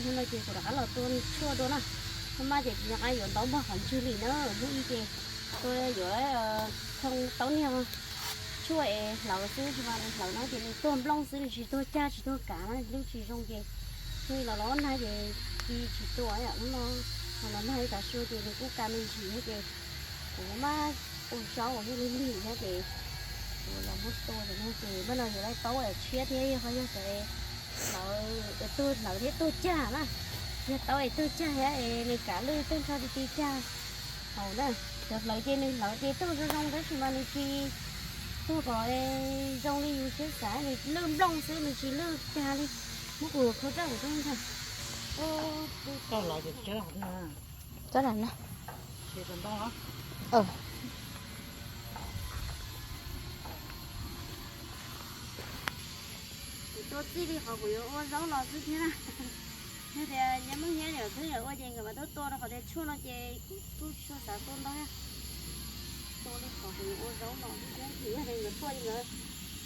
Hnub no ces kuv rov qab los tua tshuaj dua na. Hnub no ces kuv rov qab yuav ntaub npog qhov ntswg li na. Hnub ib ces tua yuav thoo taub niag tshuaj es hlawv xwb, tsis mas nws hlawv no ces nws tuag nplooj xwb, nws tsis tuag cag tsis tuag kav na, nws tsis zoo ces hnub ib los los nag ces ci tsis tua yom. Hnub no los nag li tav su ces nws kuj kav me ntsis thiab ces kuv maj ua zaub thiab li lig thiab ces kuv los muab tua ces no ces npaj no yuav laij taub tshiab thiab yog qhov yog cov hlawv, tuag hlawv thiab tuag cag na. Yog taub es tuag cag thiab es nws kav lwj tuag nrho ti ti cag hauv na. Cov hlawv ces nws hlawv ces tuag zoo zoo tab sis mas nws tsis tuag kom zoo li yus siab xav, nws lwj nplooj xwb nws tsis lwj cag li. Muab kuv khau raj kuv tub ntag. Rau los ces tsis tsob lam na. Kuv tua txij li qhov kuv yuav ua zaub los xwb thiab na. Yog tias nyias muaj nyias yam twb yam ua ces nkawd mam tuaj tua rau qhov tias tshuaj no ces kuv kuj tsis tshua xav tua ntau thiab. Tua li qhov kuv yuav ua zaub los xwb thiab, yog tias nkawd tuaj ces nkawd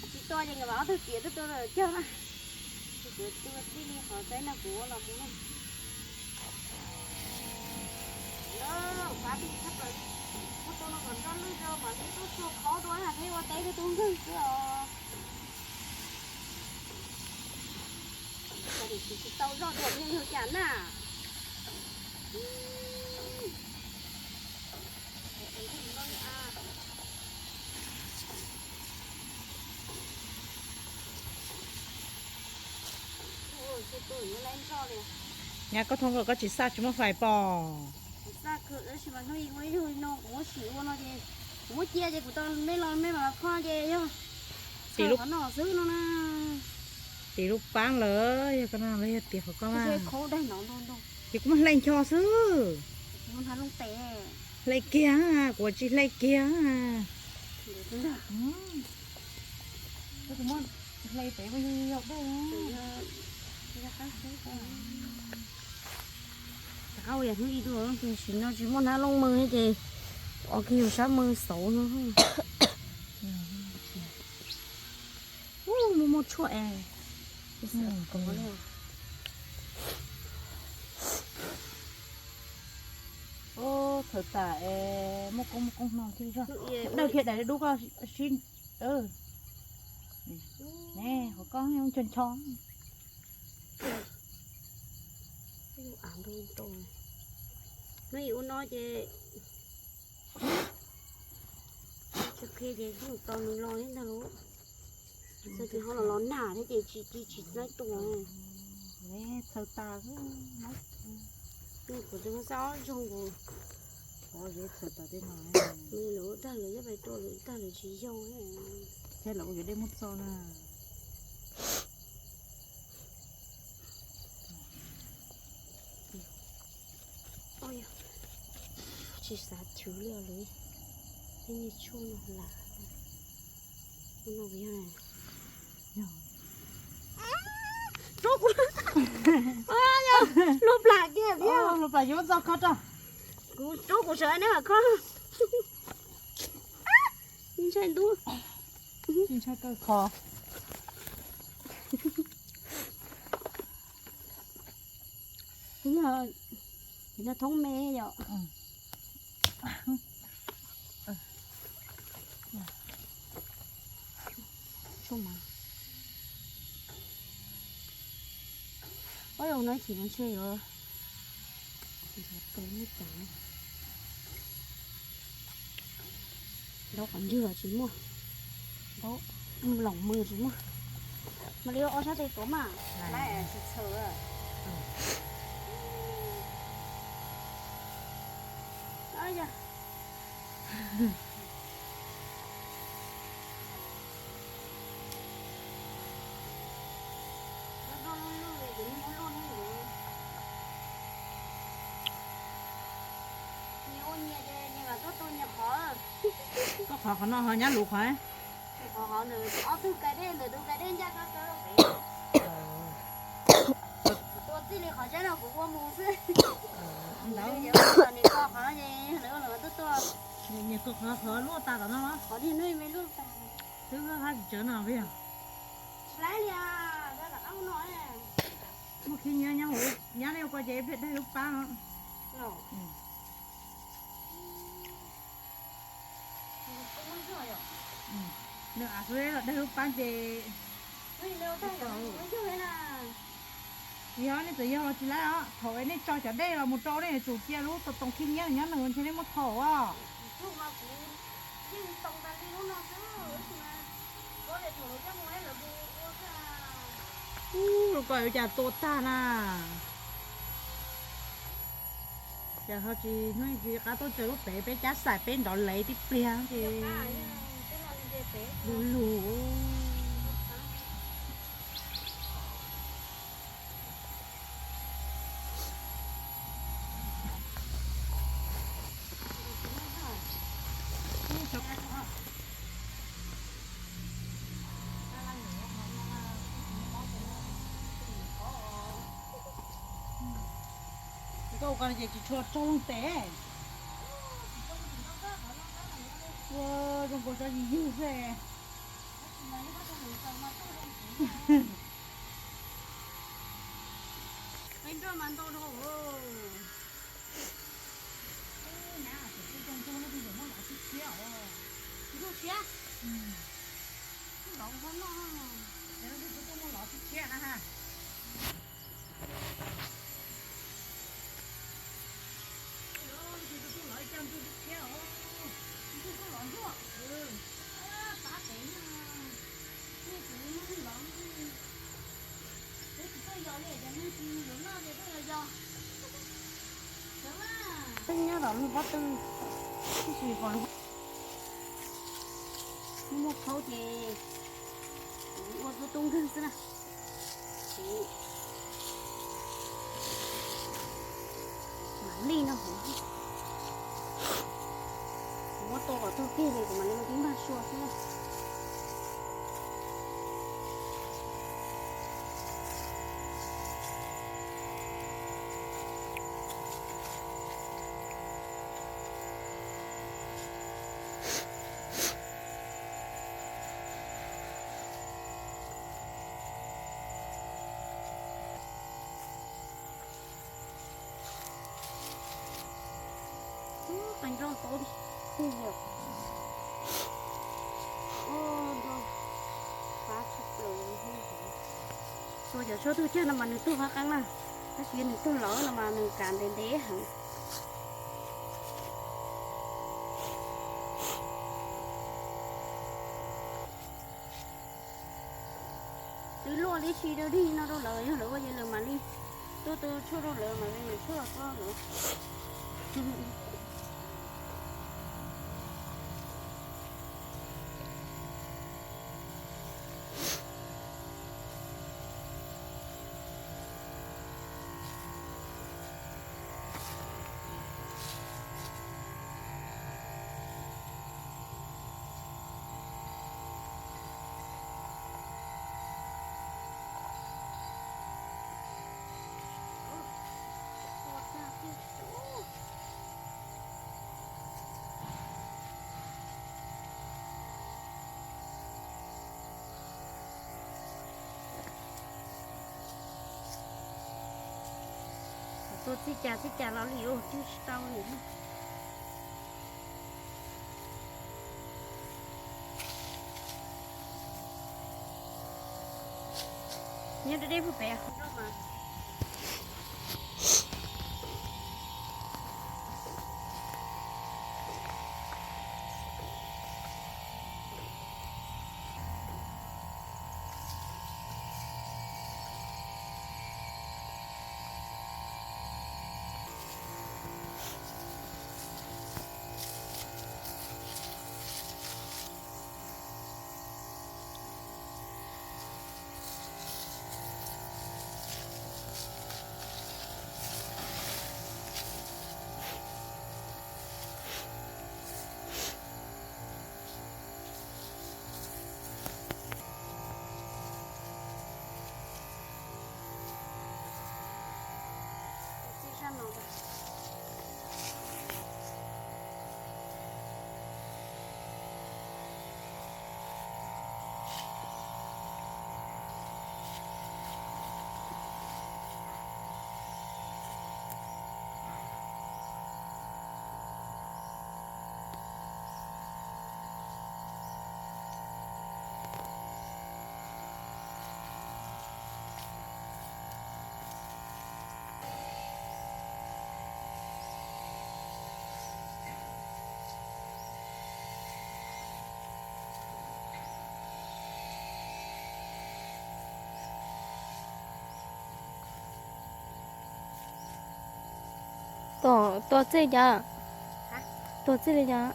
tsis tua ces nkawd mam ob tug txiv tuaj tua lawm cog na. Ces kuv tua txij li qhov saib no kuv ua los mus na. Lawv kav tig tshaj plaws li, muab tua no kom nroj lwj rau mam li tub tshuaj qhov dua na, peb ua teb twb tub nkeeg xwb os. Tsis tau zoj dua yeej yog cas na. Nyab koj thoob koj tsis xaj tsis muaj fais pom. Xaj kawg tab sis mas hnub ib ua ib yug no kuv muab sim ua no ces kuv muab cia ces kuv tau me los me los kho ces yog tim lub no xwb no na. Tim lub paab lawm yog koj no los yog tim qhov koj mas. Ces kuv muab hle ncho xwb. Hle kiag, kuv tsis hle kiag. Hle pem yog yog dej. Rov qab ua yam hnub ib dua, tam sim no tsis muaj hnab looj mws ces ua kiag yus sab mws xauv no. Muaj muaj tshuaj es. Txhawm tas es muaj koob muaj koob no thiab zog. Dawj kiag daim dub koj sib. Ne, qhov koj ncho ncho. Hnub ib ua no ces tsis qhia ces yeej tau nws los thiab ntag lauj. Txawm tias ho los los nag thiab ces tsis ci tsis txawj tua. Txhawm tas xwb. Kuv tus xab ob zoog kuv. Txhawm tas tej no. Lawv ua tag lawv yeej pais tua lawv tag lawv tsis yog. Thiab lawv ua yuav dej muab txo na. Tsis xav chwv li os lawv. Tej niag tshuaj no lam no yog. Rub kuv, luag plam kiag thiab. Luag plam yuav txo kho rau. Kuv rub kuv sawv neb mam kho. Ntshai ntub. Ntshai kaw kho. Yog, no thoob me yom. Ua no chim no ntshe yuav ntaub qhov ntswg tsis muaj, ntaub loos mws tsis muaj. Mas li ob sab tes tuav mas lawv tsis txhawm. Koj qhov qhov no ho nyab lus qhov. Qhov qhov ntawd ob tug kais dej ntawm tus kais dej ncaj koj kaw pem. Tua txij li qhov tsaib no kuv ua mus xwb. Ntawd nim kho qhov no ces lawv ua lawv tuaj tua. Nyias kho qhov qhov luaj tas tom no los? Qhov niag no me luaj tas. Twb hab tsis tsawv no peb yog. Tsis laib li, rov qab ua no. Muaj khib nyiab nyob hauv, nyab nej ua ko ces ib pliag daig lub pab no. Nws av xwb los daig lub pab ces yog nej txawm yog los tsis laib os, thaum nej tso cov dej los mus rau nej yuav tsum cia lub tau toov khib nyiab nyob nws ntshe nej muab thaum os. Ub, lub ko yuav cas tua tag na. Ces ho tsis hnub tsis qab tuaj tsaws lub pem peb cab xais peb nrov lev tib pliag ces lug lug. Koj ua ko ces tsis tshua raug loog tes. Ua zoo nkaus tso yig yug xwb. Peb nroj mas ntau dhau. Nyab, kuv kuj zoo nraug no, kuv yuav muab lov sib tshiab os. Kuv zoo tshiab. Lov kuv ho noj. Yog no kuv kuj muab lov sib tshiab na ha. Tus tub lov ib co ntsuj sib tshiab os. Ntsuj tub lov nruab. Pab pem no. Nej tsis muaj neeg lov, peb tsis tuaj yos li, cov neeg tsis yuav noj ces tuaj yos yos. Sawv mas. Peb nyob tom lub pob tw, tab sis pom lub muaj khaub ces kuv ua tub tub nkag xwb na. Kuv mam li no, kuv muab tua kom tag kiag ces kuv mam li mus tib npag sua xwb na. Ub, qee nroj tau tiag tiag. Ub, nroj qab tshaj plaws. Tua cov tshuab tug cag no mas nws tuag qab qeeb na, tab sis yog nws tuag lawm no mas nws kav ntev ntev heev. Twb luaj tib si rau dig no rau lawv, yog lawv ua ces lawv mam li tuaj tu tshuaj rau lawv mam li yuav tshuaj rau lawv. Tua txij cas txij cas los li ua twb tsis tau li. Nyob deb deb puag pem. Tua txij cas? Tua txij li cas?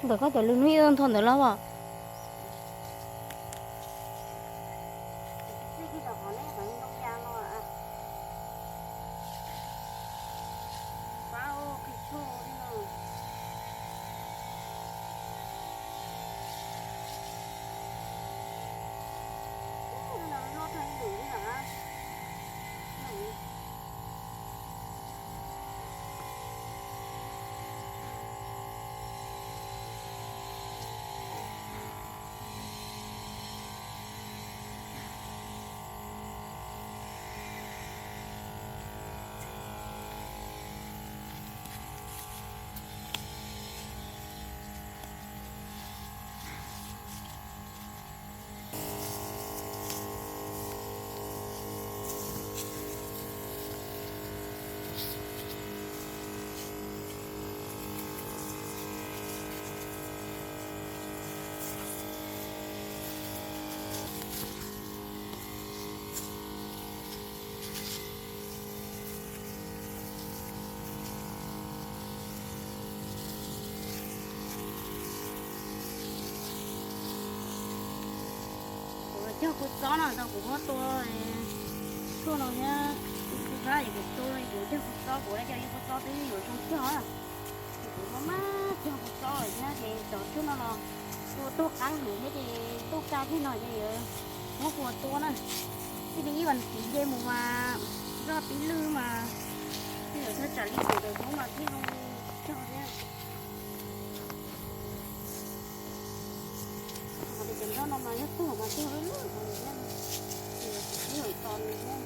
Ntawm koj cov lub hnub ib tag nrho ntawd los as? Kuv cog kua txob no tau kuv muab tua tshuaj no thiab, kuv tua kuv cog kua txob kuv cog ib kua txob twb yuav zoo cog. Ces kuv muab mab cog kua txob lawm thiab ces cov tshuaj no los tua tuaj qab heev thiab ces tuaj kaj thiab no ces yuav muab kua tua na. Txij li ib vas thiv nce mus mas zoj tib lwj mas, tej zaum thaj tsam li kaum tawm hnub mas thiaj zoo cog thiab. Cov nrob no mas yog tuag mas tuag lwj lwj thiab, tsis txhob tos nws thiab.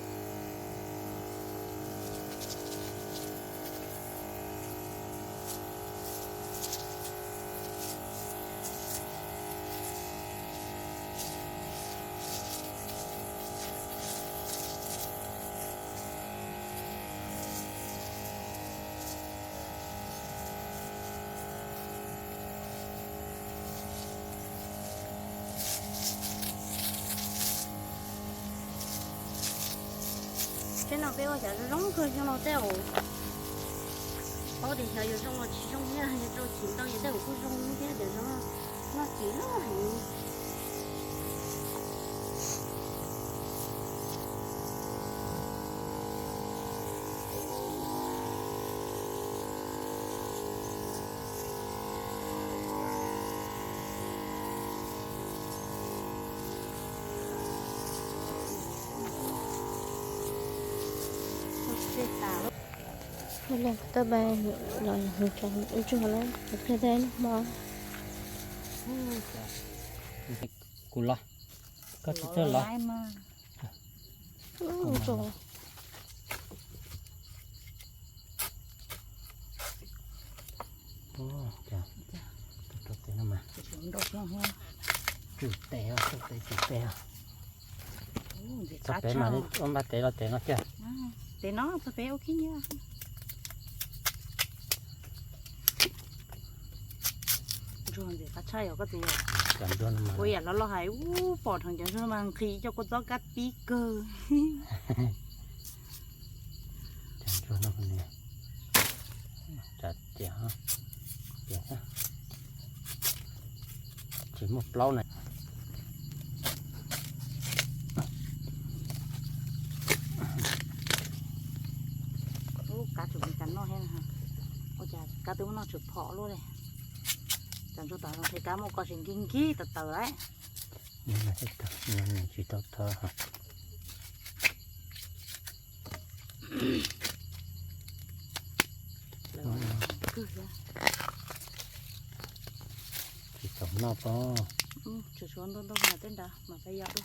Tsheb no peb ua cas zoo zoo kawg xyoo no tej zaum paub tias xyov yuav zoo los tsis zoo thiab, yog rau chiv ntau ces tej zaum kuj zoo thiab, cov zoo noj ces loj heev. Tau pais los ntsuag na, pliag tej hmo. Kuv los, koj tsis txawj los. Rau tes no mas tsum tes, tsum tes, tsum tes. Txog pem mas ua npaj tes los tes no tiag. Tes no txog pem ua khib nyiab. Ntsuag ntxim qab tshaj yog koj txiv. Ua yam loj loj hais ub, pom dheev cov ntsuag no mas nqhis cov kua txob kab tib kawg. Cov ntsuag no, cas tias, tias tsis muaj plaub na. Ub, kab tsuas nqhis tas noj thiab, ua cas kab twb muab noj tshwm phom luaj li. Cov ntsuag tom no nqhis kab muaj ko tsis nkig nkig tas taws lawm. Tsis tau thov. Tsis tau noj pob. Tshuav tshuav ntau ntau mas tej nrad mas peb yog dua.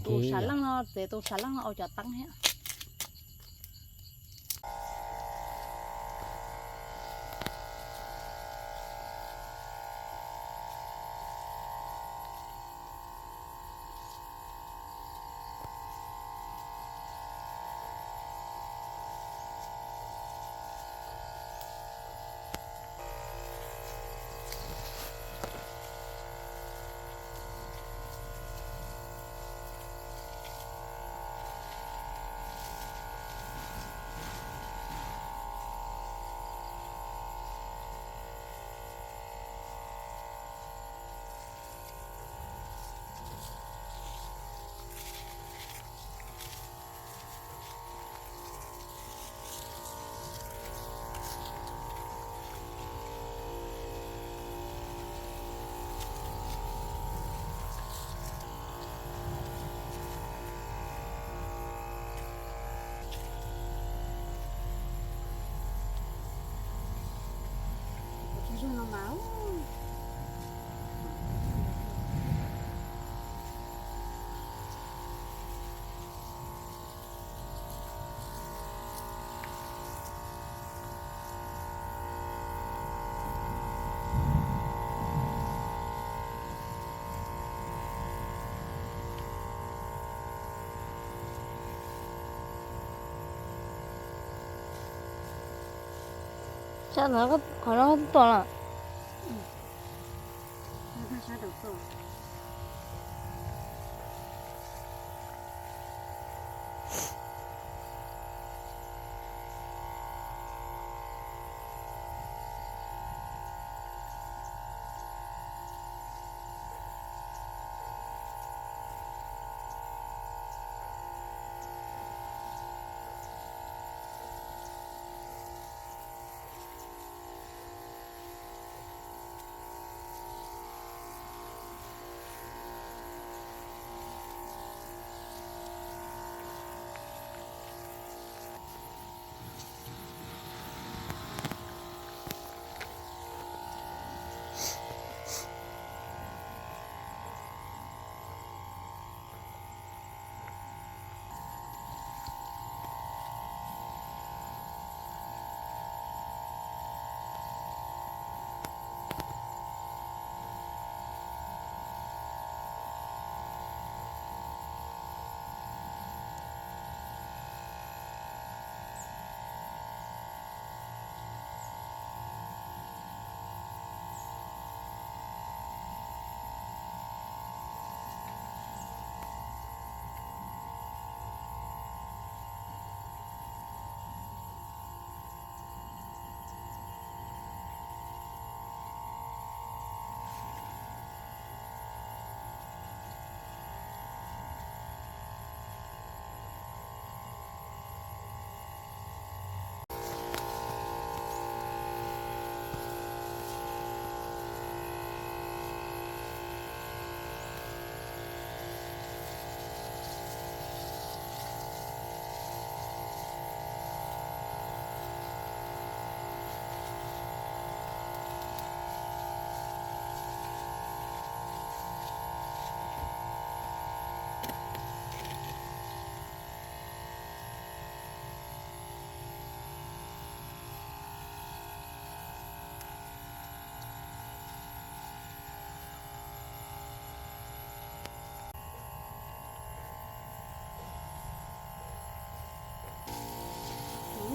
Tus sav leej no txev, tus sav leej no ua cov teeb thiab. Sab ntawd qhov no tuaj lawm.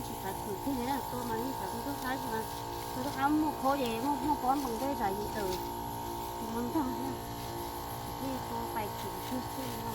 Tsis xav khwv kiag li, tua mas yeej xav tua tub qab, tua tub qab muaj khaub ces muaj, muaj pob ntoos tej zam yim tawm, tus hmo ntag thiab, ces tua pais khwv kiag xwb no.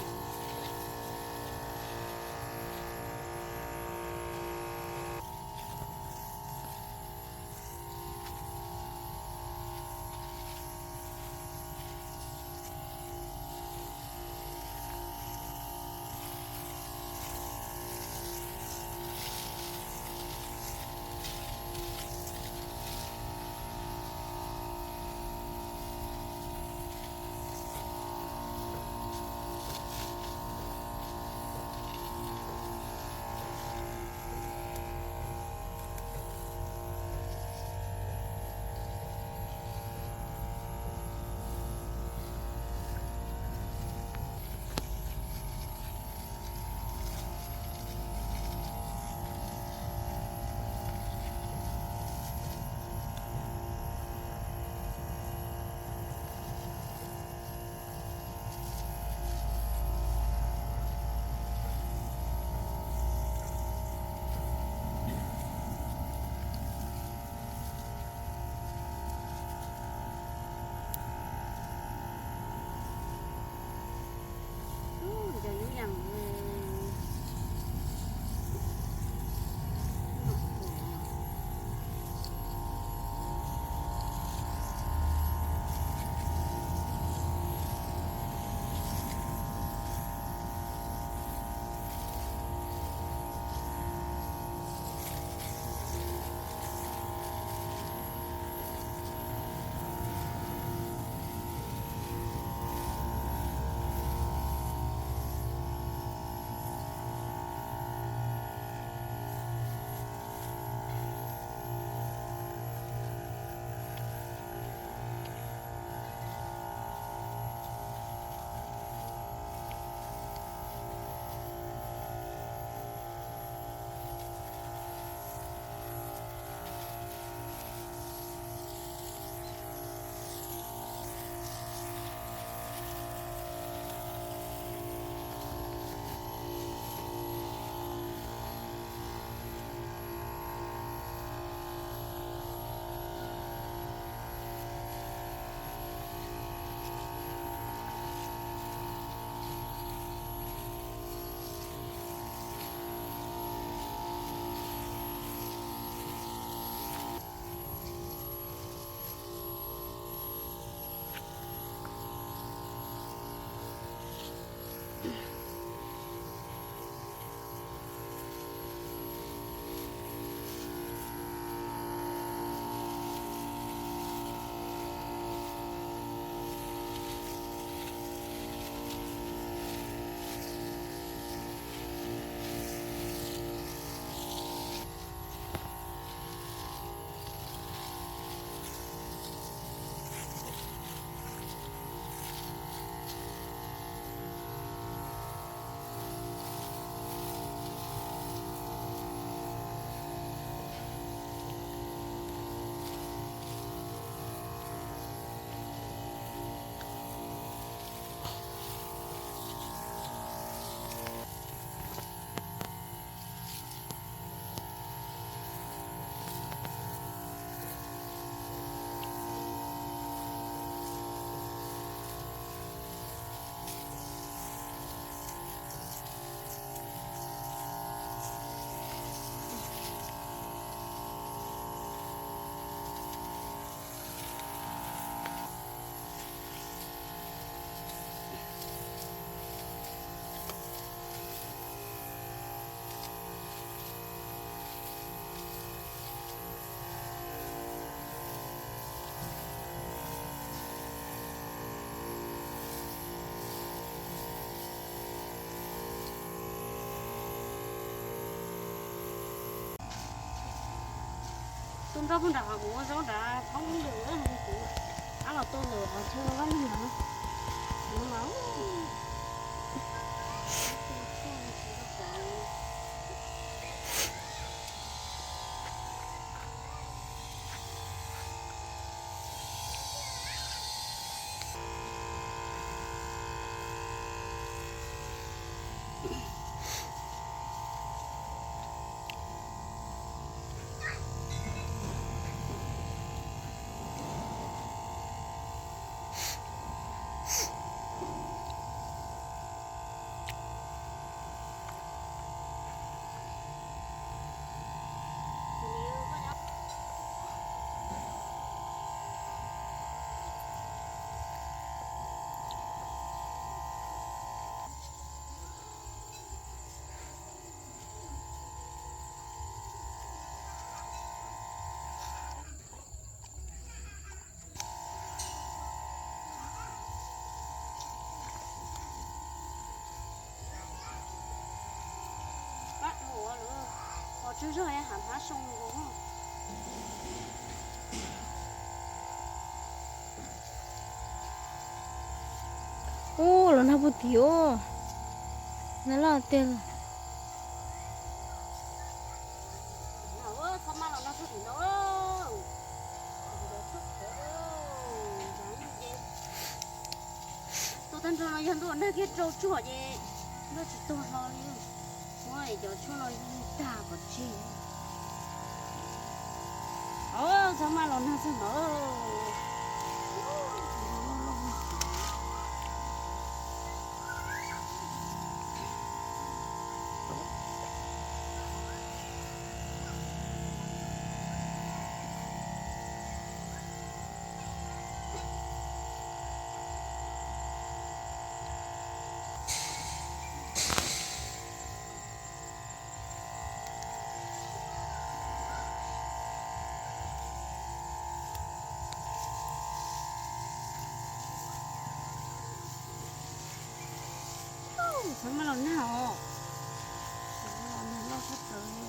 Tus nroj puag nram hav mus ua zaub nrad thoob lwm, kuv ab los tua lawm qhov chaw vaj loog ntawd no mas. Pab dhau lawm, qhov tsawg zog hav hmab soo nkaus. Ub, los nag puag tim os. Nag loj tiag. Txhob maj los nag txog tim no. Tus tag nrho no yog ntuj nag kiag rau tsuag ces ntuj tsis tuag hlo li. Muab cov tshuaj no tag pov tseg. Txhob maj los nag txog no. Txhob maj los nag os. Los nag loj tshaj plaws li.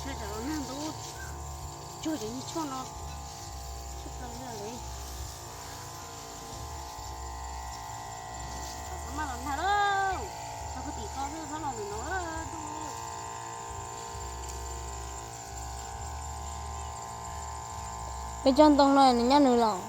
Tshaj tsam los nag ntub tsuag cov nyuag tshuaj no tshaj plaws li. Txhob maj los nag lauj, txog puag tim ko xwb txhob los ntawm no lauj. Peb tsob ntoo no nws nyob nws los.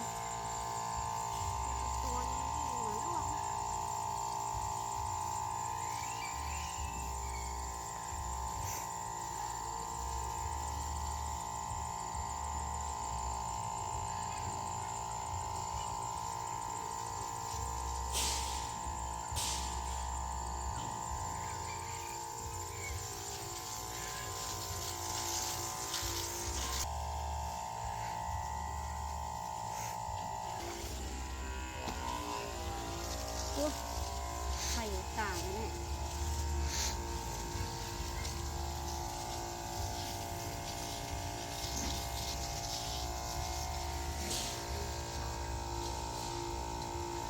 Ua, hais yuav tas lawm ne.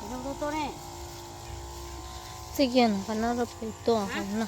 Zoo tuaj tuaj ne. Txij kiag qhov no rau pem tuaj qhov no.